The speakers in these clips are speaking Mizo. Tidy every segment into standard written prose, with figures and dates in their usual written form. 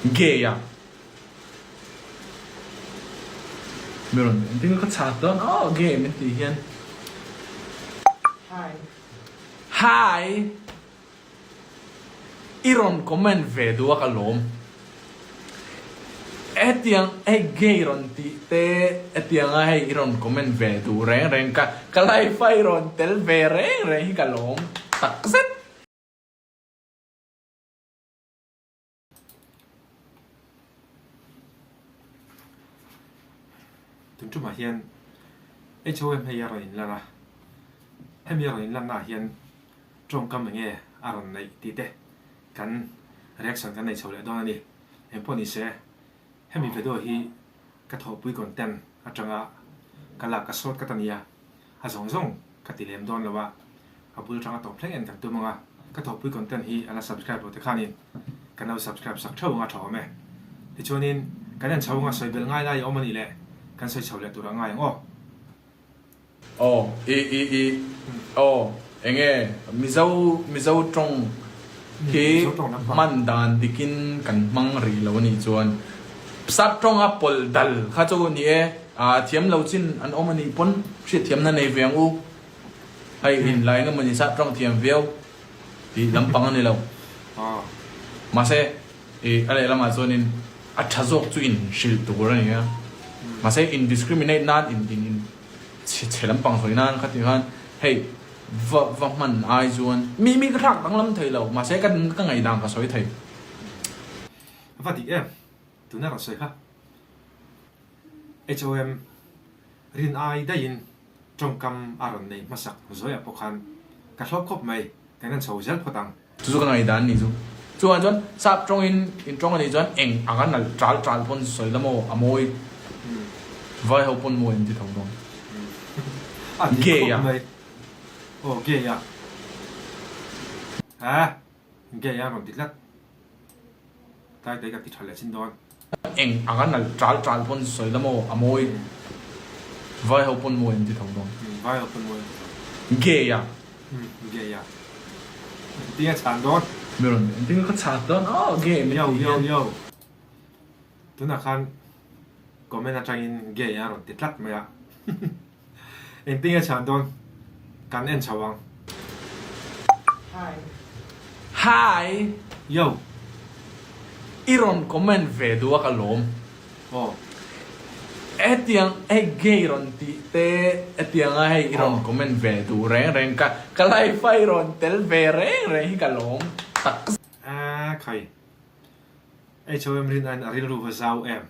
Gay a. Mi rawn engtin nge ka chhak dawn aw gay min tih hian. Hi. Hi. I rawn comment ve duh a ka lawm. Hetiang hei gay rawn tih te hetianga hei i rawn comment ve duh reng reng ka ka life a i rawn tel ve reng reng hi ka lawm takzet. Tun tumah hian HOM hei a rawn inlan a, hemi a rawn inlannaah hian tawngkam eng nge a rawn neih tih te kan reaction kan nei chho leh dawn a ni. Engpawh ni se, hemi video hi ka thawhpui content atanga ka lak ka sawt ka ta nia. A zawng zawng ka ti lem dawn lo a, a bul tanga tawp thleng en kan tum ang a, ka thawhpui content hi a la subscribe lo te khanin kan lo subscribe sak theuh ang a tha awm e. Tichuanin kan en chho anga sawi belh ngai lai a awm a nih leh kan sawi chho leh tur a ngai ang aw. Aw i i i aw enge Mizo Mizo tawng hi hman dan dikin kan hmang rih lo a nih chuan Sap tawnga pawlh dal kha chu ni e, a thiam lo chin an awm a nih pawn hriatthiamna nei ve ang u. Hei inlai eng emawni sap tawng thiam viau tih lampang a ni lo. Mahse i a lehlamah chuanin a tha zawk chu in hrilh tur a ni a. Mahse in discriminate nan in in in chhe lampang sawi nan kha ti khan hei va va hman ai chuan mi mi ka thlak danglam thei lo mahse ka ka ngaihdan ka sawi thei. Va dik em? Tuna rawn sawi kha. HOM rin ai daihin tawngkam a rawn nei hmasak Zoya pawh khan ka hlawp khawp mai, kan en chho zel phawt ang. Chu chu ka ngaihdan ni chu. Chuvang chuan sap tawngin in tawng a nih chuan eng anga nalh tal tal pawn sawi la maw a mawi vai ho pawn mawi an ti tho dawn. A dik Gay khawp a. mai. Aw gay a. Aa gay a rawn ti tlat. Tlai te ka ti tha leh chin dawn. Eng anga nalh tal tal pawn sawi la maw a mawi vai ho pawn mawi an ti tho dawn. Vai ho pawn mawi an ti tho. Gay a. Gay a. Engtin a chhan dawn. Mi rawn engtin ka chhan dawn aw gay min Yo ti yo hian. yo. Tunah khan comment atangin gay a rawn ti tlat mai a. Engtin nge chhan dawn kan en chho ang. Hi. Hi. Yo. I rawn comment ve duh a ka lawm. Aw. Hetiang hei gay rawn tih te hetianga hei i rawn comment ve duh reng reng ka ka life a i rawn tel ve reng reng hi ka lawm tak. Aa khai. HOM rin aiin a rilru va zau em.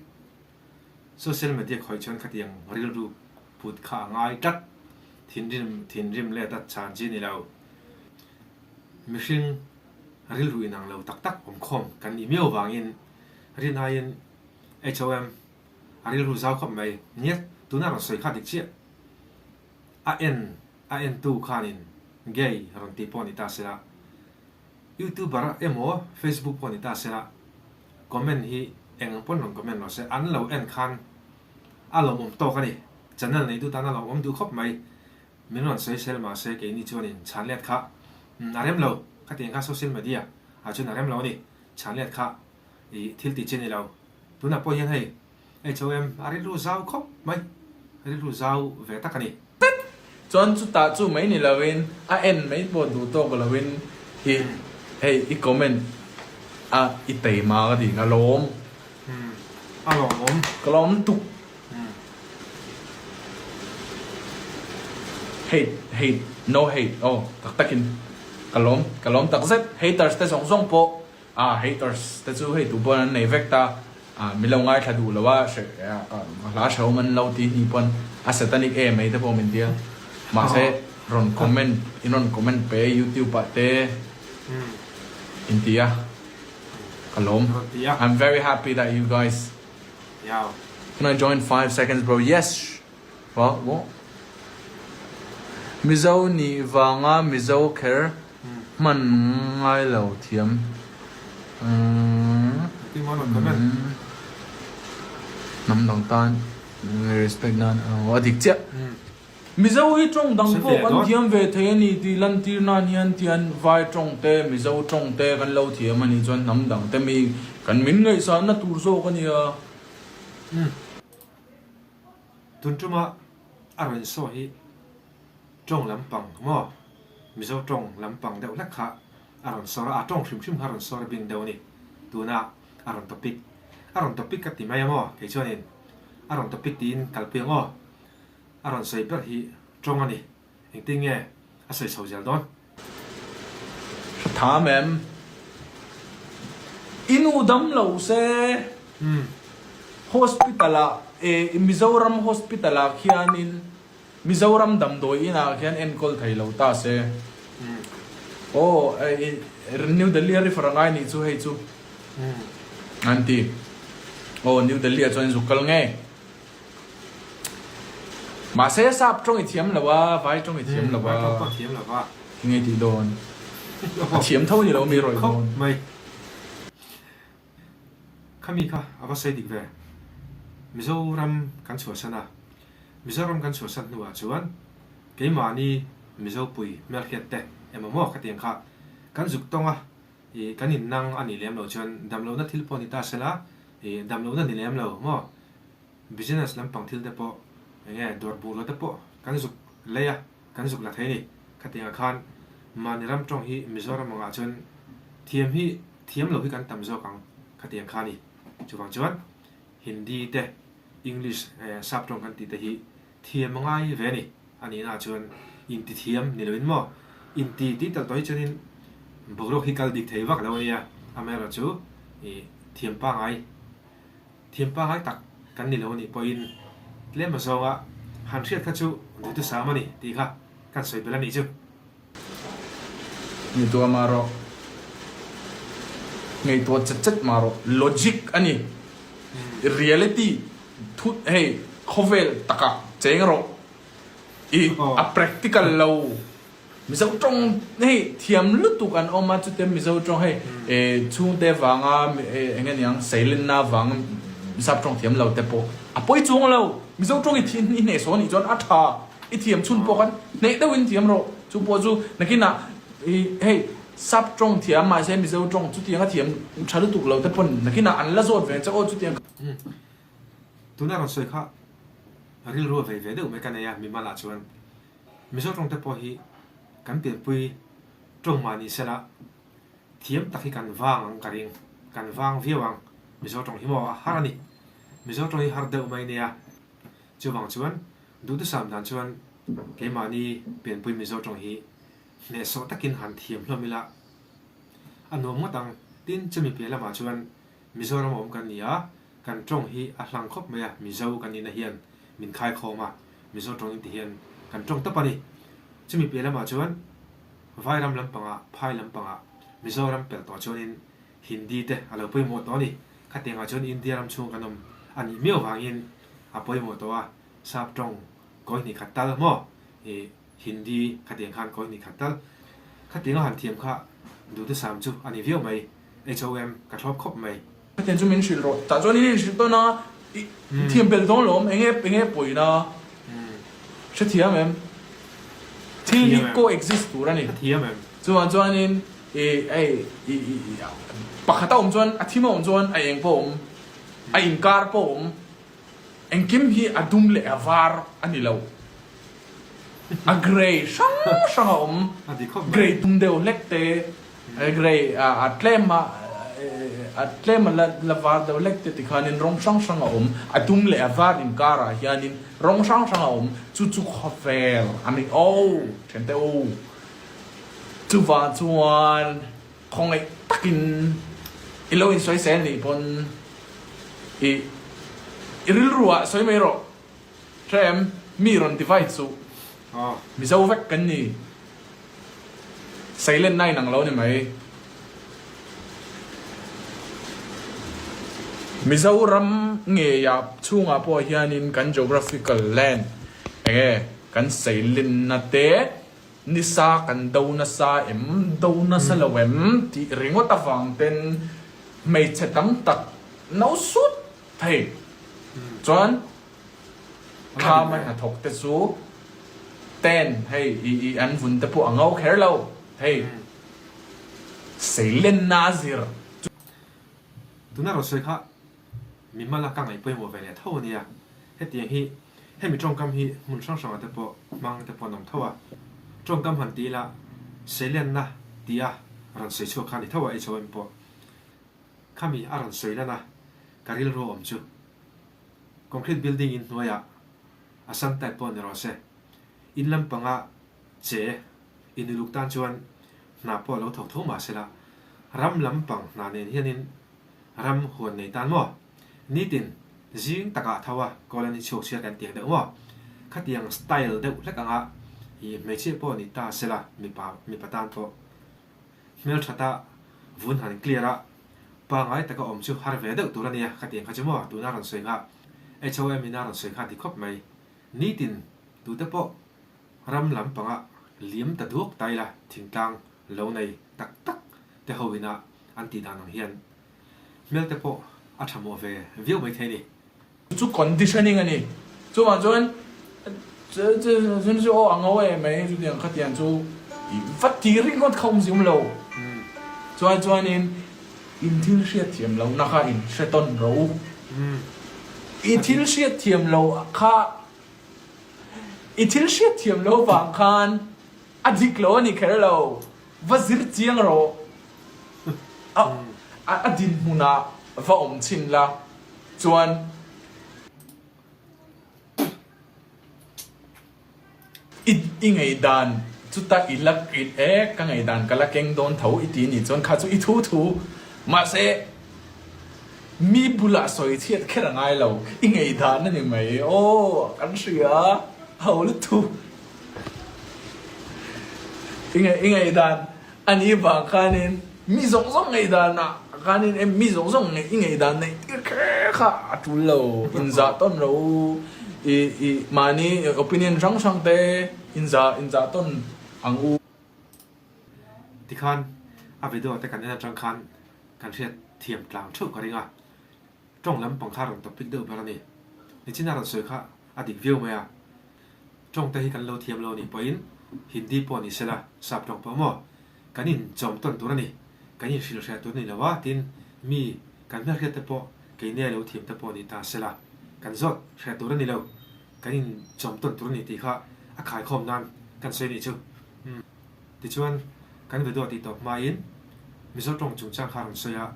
Social media khawih chuan khatiang rilru put kha a ngai tlat. Thinrim thinrim let a chhan chi ni lo. Mihring rilru inang lo tak tak awmkhawm kan nih miau vangin rin aiin HOM a rilru zau khawp mai. Nia, tuna rawn sawi kha dik chiah. A en a entu khanin gay rawn tih pawh ni ta sela. Youtuber emaw Facebook pawh ni ta sela comment hi eng pawn rawn comment rawh se, an lo en khan a lawmawm tawk a ni. Channel nei duh tan a lawmawm duh khawp mai. Min rawn sawi sel mahse keini chuanin chhan let kha a rem lo, khatiang kha social media ah chuan a rem lo a ni, chhan let kha i thil tih chi a ni lo. Tunah pawh hian hei HOM a rilru zau khawp mai, rilru zau ve tak a ni. Chuan chutah chu mai ni loin a en mai pawh duh tawk loin i hei i comment a i teima ka tih ka lawm. Umm a lawmawm. Ka lawm tuk. Hate hate no hate aw tak takin ka lawm ka lawm takzet haters te zawng zawng pawh A haters te chu hei tu pawn an nei vek ta, min lo ngaithla duh lo a, hla hrehawm an lo ti hni pawn a satanic em mai te pawh min tia. Mahse rawn comment in rawn comment pe youtube ah te in ti a, ka lawm. I'm very happy that you guys Can I join 5 seconds bro? Yes! Well, what? Mizo nih vanga Mizo kher hman ngai lo thiam. Hnam dang tan respect nan a dik chiah. Mizo hi tawng dang pawh kan thiam ve thei a ni tih lantir nan hian tian vai tawng te, Mizo tawng te kan lo thiam a nih chuan hnam dang te mi kan min ngaihsanna tur zawk a nia. Umm. Tun tuma a rawn saw hi tawng lampang maw? Mizo tawng lampang deuh hlek kha a rawn sawr a, a tawng hrim hrim kha a rawn sawr bing deuh a ni. Tuna a rawn topic, a rawn topic ka ti mai a maw? Kei chuanin a rawn topic tiin kalpui ang aw. A rawn sawi ber hi tawng a ni. Engtin nge a sawi chho zel dawn? Hre tham em? I nu dam lo se hospital ah e Mizoram hospital ah khianin Mizoram damdawi inah khian enkawl thei lo ta se. Aw New Delhi a refer angai nih chu hei chu an ti. Aw New Delhi ah chuan in zuk kal nge? Mahse sap tawng i thiam lo a, vai tawng i thiam lo a. Vai tawng pawh a thiam lo va. Tinge tih dawn? A thiam tho ni lo mi rawih dawn. Mai. Khami kha a va sawi dik ve. Mizoram kan chhuahsan a. Mizoram kan chhuahsan hnuah chuan keimahni Mizopui hmelhriat te emaw maw khatiang kha kan zuk tawng a, i kan innang a nih lem loh chuan damlohna thil pawh ni ta sela i damlohna ni lem lo maw? Business lampang thil te pawh eng nge dawr bungrua te pawh kan zuk lei a, kan zuk la thei a ni. Khatiangah khan mahni ram tawng hi Mizoram angah chuan thiam hi thiam lo hi kan tam zawk ang khatiang kha a ni. Chuvang chuan Hindi te English sap tawng kan tih te hi thiam a ngai ve a ni. A nihna ah chuan inti thiam ni loin maw inti tih tal tawh hi chuanin boruak hi kal dik thei vak lo a nia. Amaherawhchu ih thiam pangai. Thiam pangai tak kan ni lo anih pawhin tlem azawnga han hriat kha chu duhthusam a ni tih kha kan sawi belh a nih chu. Ngaihtuah mah rawh. Ngaihtuah chet chet mah rawh. Logic a ni. Reality thut hei khawvel takah cheng rawh. I a practical lo. Mizo tawng hei thiam lutuk an awm a, chute Mizo tawng hei chhungte vanga eng nge niang seilenna vanga Sap tawng thiam lo te pawh a pawi chuang lo. Mizo tawng i i hneh sawn nih chuan a tha, i thiam chhun pawh khan hneh deuhin thiam rawh. Chu pawh chu nakinah hei Sap tawng thiam mahse Mizo tawng chutianga thiam tha lutuk lo te pawn nakinah an la zawt ve che aw chutiang. Tuna rawn sawi kha rilru a vei ve deuh mai ka nei a, mimalah chuan. Mizo tawng te pawh hi kan pianpui tawng mah ni sela thiam tak hi kan vang ang ka ring, kan vang viau ang. Mizo tawng hi maw a har a ni. Mizo tawng hi har deuh mai nia. Chuvang chuan duhthusam dan chuan keimahni pianpui Mizo tawng hi hnehsawh takin han thiam hlawm ila a nuam ngawt ang. Tin, chumi piah lamah chuan Mizoram a awm kan ni a, Kan tawng hi a hlang khawp mai a, Mizo kan nihna hian min khai khawm a, Mizo tawng in ti hian kan tawng tawp a ni. Chumi piah lamah chuan Vairam lampangah, Phai lampangah Mizoram pelh tawh chuanin Hindi te a lo pawimawh tawh a ni. Khatiangah chuan India ram chhung kan awm a nih miau vangin a pawimawh tawh a, Sap tawng kawi hnih khat tal maw i Hindi khatiang khan kawi hnih khat tal khatianga han thiam kha duhthusam chu a ni viau mai. HOM ka thlawp khawp mai. Hetiang chu min hrilh rawh. Tah chuan in inhrilh tawn a, i thiam belh dawn lawm, enge enge pawina hrethiam em? Thil hi co-exist tur a ni. Hrethiam em? Chuvang chuanin i hei i i pakhat a awm chuan a thim a awm chuan a eng pawh a awm, a inkar pawh a awm. Engkim hi a dum leh a var a ni lo. A grey hrang hrang a awm. Grey dum deuh hlek te, grey a tlem a a tlem a la var deuh hlek te tikhanin rawng hrang hrang a awm. A dum leh a var inkarah hianin rawng hrang hrang a awm. Chu chu khawvel a ni aw thiante u. Chuvang chuan Khawngaih takin i lo insawisel nih pawn i i rilru ah sawi mai rawh. Hre em? Mi rawn divide suh. Mizo vek kan ni. Sailen na inang lo ni mai. Mizoram ngeiah chhungah pawh hianin kan geographical land enge kan sailenna te Nisa kan do nasa em, do nasa lo em tih ringawt avang ten hmeichhe tam tak no sut thei chuan thlam a hnathawk te chu Ten hei i i an vun te pawh a ngo kher lo hei seilenna a zir chu. Tuna rawn sawi kha mimal a ka ngaih pawimawh ve leh tho a nia. Hetiang hi hemi tawngkam hi hmun hrang hrangah te pawh hmang te pawh an awm tho a. Tawngkam han ti ila seilenna tia rawn sawi chhuak kha a ni tho a HOM pawh. Khami a rawn sawi lan a ka rilru awm chu concrete building in hnuaiah a sam type pawh ni rawh se. In lampanga che inuluk tan chuan hna pawh lo thawk tho mah sela, ram lampang hna nen hianin ram huan nei tan maw? Nitin zing takah tho a kawl an inchhuak chhiar kan tiang deuh maw? Khatiang style deuh hlek anga i hmeichhia pawh ni ta sela mipa mipa tan pawh hmelthata vun han clear a pangai taka awm chu har ve deuh tur a nia khatiang kha chu maw? Tuna rawn sawi kha HOM in a rawn sawi kha ti khawp mai. Nitin tute pawh ram lampanga liam ta duak ta ila thingtlang lo nei tak tak te ho ina an tih dan ang hian hmel te pawh a tha mawh ve viau mai thei a ni. Chu conditioning a ni. Chuvang chuan chun chu aw a ngo e mai chutiang khatiang chu i va ti ringawt kha awmzia awm lo. Chuan chuanin in thil hriatthiam lohna kha in hre tawn rawh u. I thil hriatthiam lo kha I thil hriatthiam lo vang khan a dik lo a ni kher lo, va zir chiang rawh. A a dinhmunah va awm chhin la chuan. I i ngaihdan chuta i la i e ka ngaihdan ka la keng dawn tho i ti nih chuan kha chu i thu thu mahse mi bulah sawi chhiat kher a ngai lo i ngaihdan a ni mai aw kan hria ho lutuk i i ngaihdan A nih vang khanin mi zawng zawng ngaihdanah khanin em mi zawng zawng i ngaihdan neih tir kher kha a tul lo, inzah tawn lo u, i i mahni opinion hrang hrang te inzah inzah tawn ang u. Tikhan a video te kan en atang khan kan hriat thiam tlang theuh ka ring a, tawng lampang kha rawn topic deuh ber a ni. Nichina rawn sawi kha a dik viau mai a. Tawng te hi kan lo thiam lo nih pawhin Hindi pawh ni sela, sap tawng pawh maw? Kan inchawm tawn tur a ni, kan inhrilhhriat tur a ni lo a, tin, mi kan hmelhriat te pawh keini lo thiam te pawh ni ta sela, kan zawt hriat tur a ni lo, kan inchawm tawn tur a ni tih kha a khaikhawm nan kan sawi nih chu. Umm. Tichuan, kan video tih tawp hmain Mizo tawng chungchang kha rawn sawi a,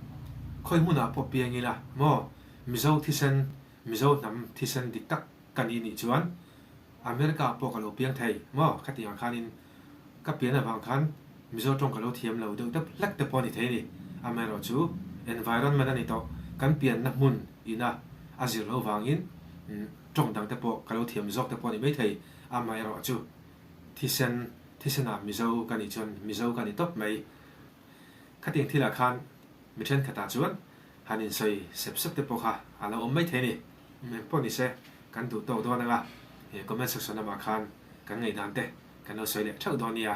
khawi hmunah pawh piang ila maw Mizo thisen, Mizo hnam thisen dik tak Ka ni nih chuan America pawh ka lo piang thei maw? Khatiang ah khanin ka pian avang khan Mizo tawng ka lo thiam lo deuh deuh hlek te pawh a ni thei a ni. Amaherawhchu environment a ni tawh, kan pianna hmun ina a zir loh vangin tawng dang te pawh ka lo thiam zawk te pawh a ni maithei. Amaherawhchu thisen thisenah Mizo ka nih chuan Mizo ka ni tawp mai. Khatiang thilah khan mi thenkhatah chuan han insawi sep sep te pawh kha a lo awm maithei a ni. Eng pawh ni se, kan duh tawk dawn anga comment section lamah khan kan ngaihdan te kan lo sawi leh theuh dawn nia.